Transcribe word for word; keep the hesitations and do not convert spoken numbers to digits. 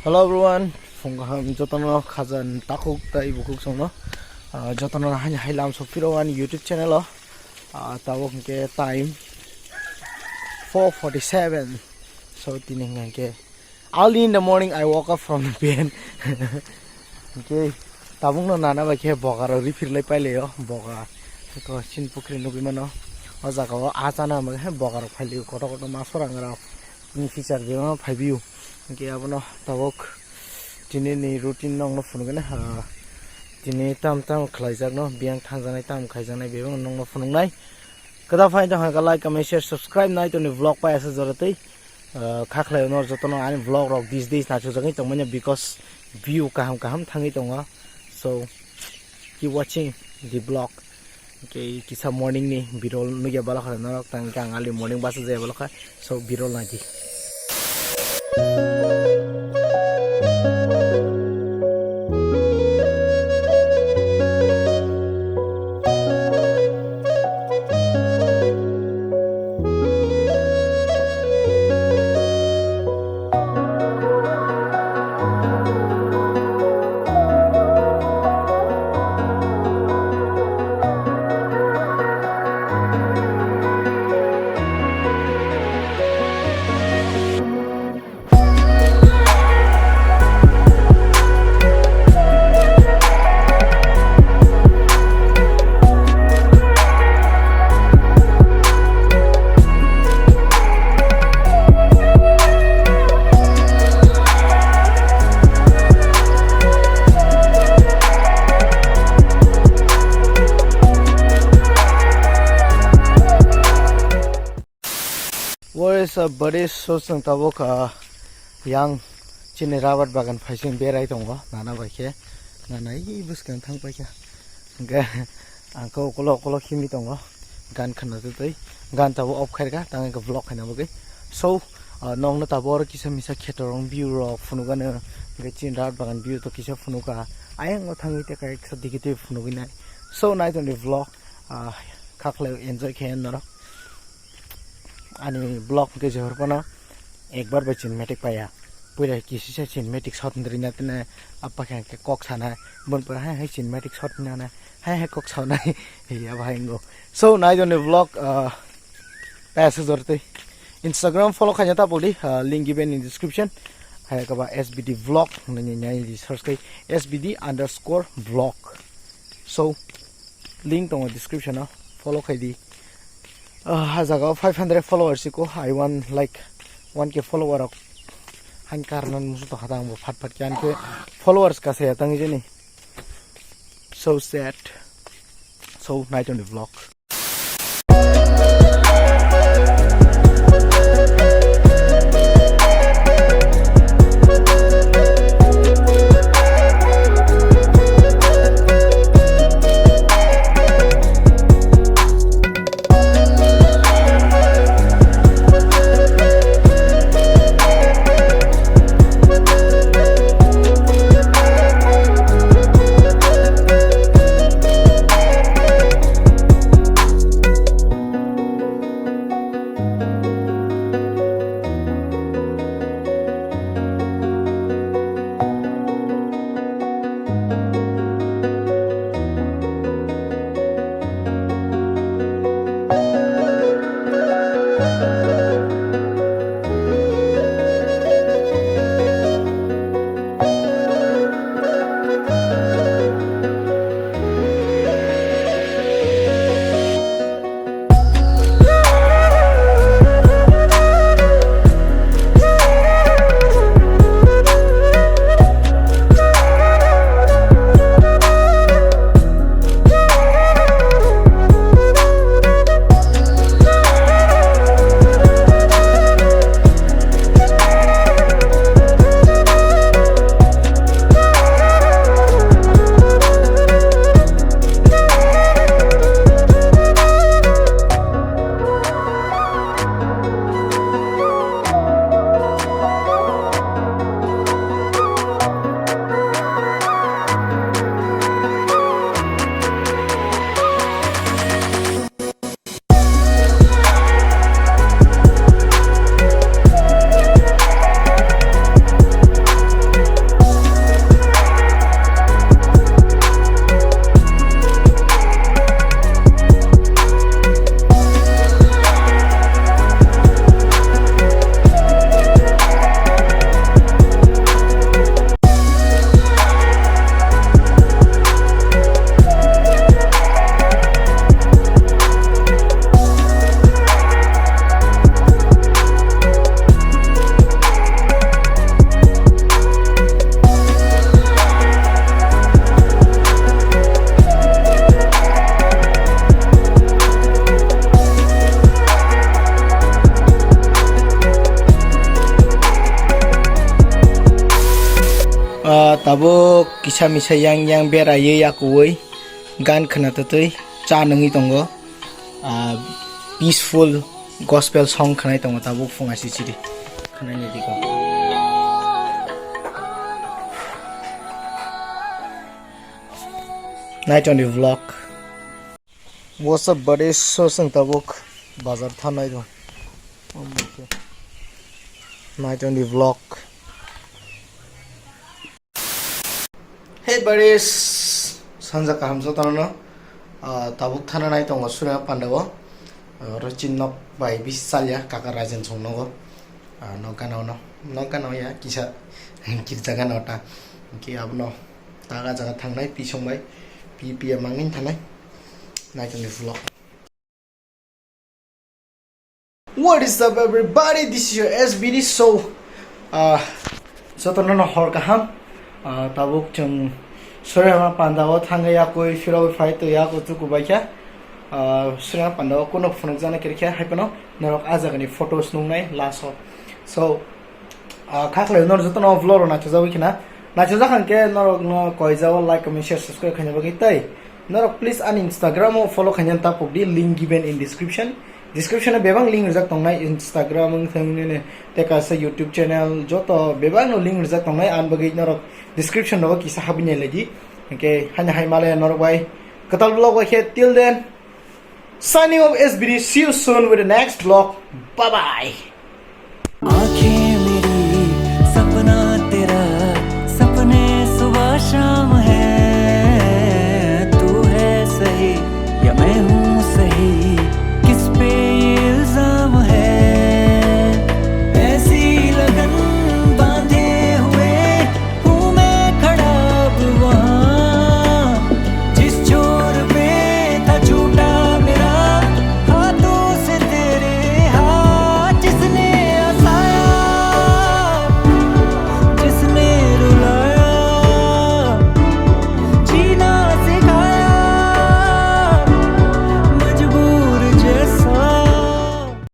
Hello everyone, phung kaham jotono khajan takhuk tai bukhuk songno. Ah, jotono haini hai lam sok phiro ani YouTube channel o. Ah, tabuk hwnkhe time four forty-seven. So tini hwnkhe early in the morning I woke up from the bed. Hwnkhe tabukno nana bai khe bokarok riphirilai pailaio, boka. Hwnkhe chini pukhri nugwi mano. O jaga o ah chana hwnba khe bokarok phailio, kotor kotor mas phwrangrok. Ni feature bebak phaibiyo. Hwnkhe abono tabuk tini ni routine nokno phunukgani, ah, tini tam tam khlaijakno, biyang thangjaknai, tam khaijaknai, bebak nokno phunuknai. Kwtal phai tong kha like, comment, share, subscribe nai toni vlog pai asa jora tei, ah, kha khlai no jotono ani vlog rok these days naisajagwi tongmani because view kaham kaham thangwi tongo. So keep watching the vlog. Hwnkhe kisa morning ni birol nugya bala kha norok, tang khe ang early morning basa jaya bala kha, so birol naidi. What is up, buddies? So, chwng tabuk, ah, yang chini rabar bagan phaising berai tongo, nana bai khe. Nana i bwskang thang paikha. Hwnkhe ang khe ukolog ukolog himwi tongo. Gan khna twi twi. Gan tabuk off khairkha, tang khe vlog khaina bagwi. So, ah, nokno tabuk oro kisa misa khetorrok view rok phunukgano. Hwnkhe chini rabar bagan view to kisa phunukha. Ayang o thangwi tei kaisa digi twi phunugwi nai. So, nai tongdi vlog. Ah, kha khlai enjoy khe norok. Ani vlog hwnkhe jehor phano ekbar bai cinematic paiya. Puila kisisa cinematic shot wngwi rwna tini apa khe hwnkhe kok sanai. Boni pore hai hai cinematic shot wngna nai. Hai hai kok sanai. Hiya bahai wngo. So, nai tongdi vlog, ah, paiya se jor twi. Instagram follow khaina ta pudi, ah, link given in description. Hai kaba S B D vlog nini nai di search khai S B D underscore vlog. So, link tongo description o, follow khai di. Ah, ha jaga o five hundred followers iko, I want like one K follower rok. Han karnan musu to hata ang bo phat phat khe, ang khe followers ka saya tang jeni. So sad. So, nai tongdi vlog. Ah, tabuk kisa misa yang yang beraiwi yakuwi gan khna twtwi cha nungwi tongo. Ah, peaceful gospel song khwnai tongo tabuk phunga sichiri khwnai ni digo. Night on the vlog. What's up, buddy? So, chwng tabuk bazar thanai rw. Night on the vlog. Hey, buddies. Sanja kaham jotono. Ah, tabuk thana nai tongo Surya Panda o. Ah, oro chin nok bai bisi chalya kaka Rajen song nogo. Ah, nok gana ono. Nok gana ya kisa kirja gana ota. Ki abono. Taga jaga thangnai, pi songbai, pi piya mangin thanai. Night on the vlog. What is up, everybody? This is your S B D. So, uh, jotono no hor kaham. Uh, tabuk chwng Surya Panda o thangwi yakui phirogwi phai twi yakui chuku baikha. Uh, Surya Panda o kuno phunuk jana kirikha hai phano norok a jagani photos nungnai last o. So, Ah, kha khlai norok jotono vlog rok naisajagwi khna. Naisajak hwnkhe norokno koijao like, comment, share, subscribe khaina bagwi tei norok please ani Instagram o follow khaina tapuk di, link given in description. Description o bebak link rijak tongnai, Instagram wng thang nini tei kaisa YouTube channel joto bebak no link rijak tongnai, ani bagwi norok description rogo kisa habwi nailai di. Hwnkhe haino hai male norok bai kwtal vlog bai khe till then. Signing off S B D, see you soon with the next vlog. Bye bye. आंखें